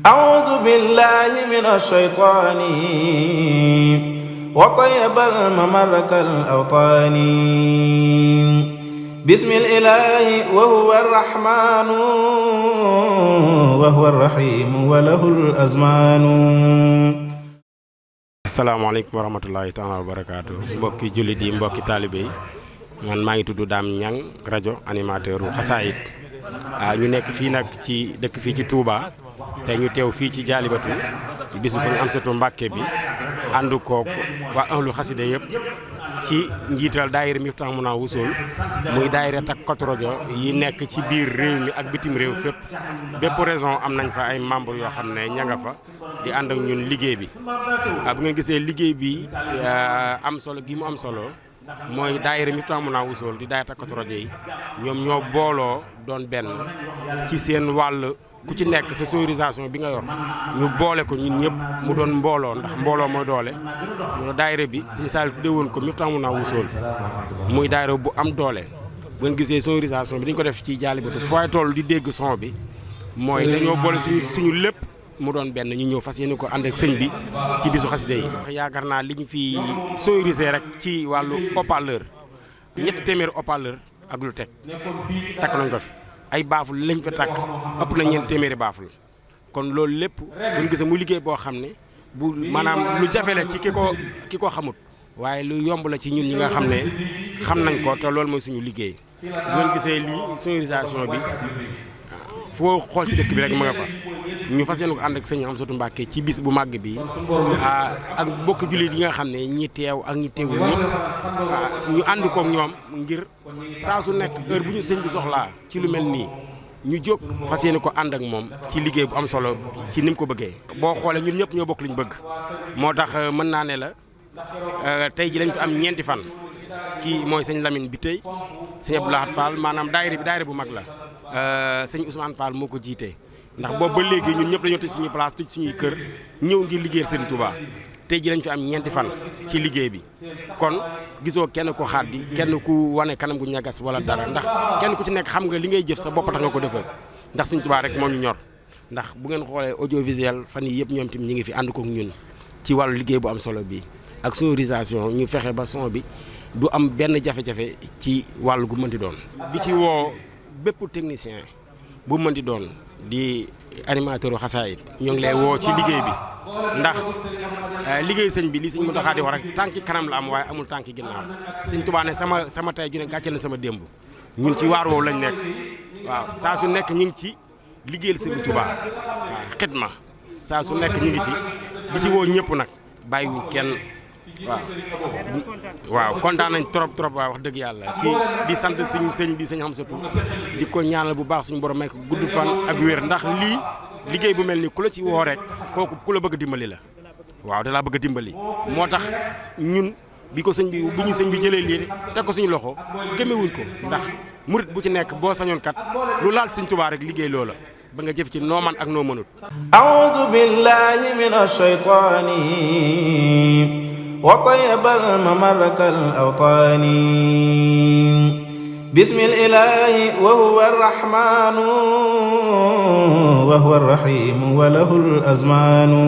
أعوذ بالله من الشيطان وطيب الممر كالأوطان بسم الإله وهو الرحمن وهو الرحيم وله الأزمان. asalaamaaleykum wa rahmatullahi taala wa barakaatu mbokki jullit yi mbokki taalibe yi man maa ngi tudd Dame Niang rajo animateur u xasaayit ñu nekk fii nag ci dëkk fii ci Touba te ñu teew fii ci jaalibatu bisu suñu Amsatu Mbàkke bi ànd kook waa ahlu xasida yëpp ci njiital daayira Miftaahul Wusul muy daayira takkatu rajo yi nekk ci biir réew mi ak bitim réew fépp bépp raison am nañ fa ay membres yoo xam ne ña nga fa di ànd ak ñun liggéey bi bu ngeen gisee liggéey bi am solo gi mu am solo mooy daayira Miftaahul Wusul di daayira takkatu rajo yi ñoom ñoo booloo doon benn ci seen wàll ku ci nekk sa sonorisation bi nga yor ñu boole ko ñun ñëpp mu doon mbooloo ndax mbooloo mooy doole daayira bi Sëñ Saaliw tudde woon ko Miftaahul Wusul muy daayira bu am doole bu ngeen gisee sonorisation bi dañ ko def ci jaalibatu fooy toll di dégg son bi mooy dañoo boole suñu lépp mu doon benn ñu ñëw fas yéene ko ànd ak sëñ bi ci bisu xasida yi. yaakaar naa li ñu fi sonorisé rek ci wàllu haut-parleur 300 haut-parleur ak lu takk nañ ko fi. ay baaful lañ fa takk ëpp na 400 baaful kon loolu lépp buñ gisee mu liggéey boo xam ne bu maanaam lu jafe la ci ki ko xamut waaye lu yomb la ci ñun ñi nga xam ne xam nañ ko te loolu mooy suñu liggéey bu ngeen gisee lii sonorisation bi foo xool ci dëkk bi rek ma nga fa ñu fas yéene ko ànd ak sëñ Amsatu Mbàkke ci bis bu màgg bi ak mbokk jullit yi nga xam ne ñi teew ak ñi teewul ñëpp ñu ànd kook ñoom ngir saa su nekk heure bu ñu sëñ bi soxlaa ci lu mel nii ñu jóg fas yéene ko ànd ak moom ci liggéey bu am solo ci ni mu ko bëggee. boo xoolee ñun ñëpp ñoo bokk liñ bëgg moo tax mën naa ne la tey ji dañ fi am 4 fan kii mooy sëñ Lamine bi tey sëñ Abdou Lahad Fall maanaam daayira bu mag la sëñ Ousmane Fall moo ko jiitee ndax boobu ba léegi ñun ñëpp dañoo tëj suñuy place tëj suñuy kër ñëw ngir liggéeyal Serigne Touba tey ji dañ fi am 4 fan ci liggéey bi kon gisoo kenn ko xaat di kenn ku wane kanam gu ñagas wala dara ndax kenn ku ci nekk xam nga li ngay jëf sa bopp tax nga ko defee ndax Serigne Touba rek moo ñu ñor ndax bu ngeen xoolee audiovisuel fan yi yëpp ñoom tamit ñi ngi fi ànd kook ñun ci wàllu liggéey bu am solo bi ak sonorisation ñu fexe ba son bi du am benn jafe-jafe ci wàllu gu mënti doon di ci woo bépp technicien bu mënti doon di animateur xasaayit ñoo ngi lay woo ci liggéey bi ndax liggéey sëñ bi li sëñ Muntaxa di wax rek tànki kanam la am waaye amul tànki ginnaaw sëñ Tuubaa ne sama tey ju ne gàcceel na sama démb ñun ci waar woowu lañ nekk waaw saa su nekk ñu ngi ci liggéeyal sëñ Tuubaa waaw xidma saa su nekk ñu ngi ci di ci woo ñëpp nag bàyyiwuñ kenn waaw kontaan nañ trop waaw wax dëgg yàlla ci di sant suñu sëñ bi sëñ Amsatu di ko ñaanal bu baax suñu borom may ko gudd fan ak wér ndax lii liggéey bu mel ni ku la ci woo rek kooku ku la bëgg a dimbali la waaw da laa bëgg a dimbali moo tax ñun bi ñu sëñ bi jëlee lii teg ko suñu loxo gëmewuñ ko ndax murit bu ci nekk boo sañoon kat lu laal Sëñ Tuubaa rek liggéey loola ba nga jëf ci noo man ak noo mënut. A'uuzu billaahi minash shaytaani wa tayyibal mamar kal awtaani bismil ilaahi wa huwa arrahmaanu wa huwa arrahiim wa lahul azmaanu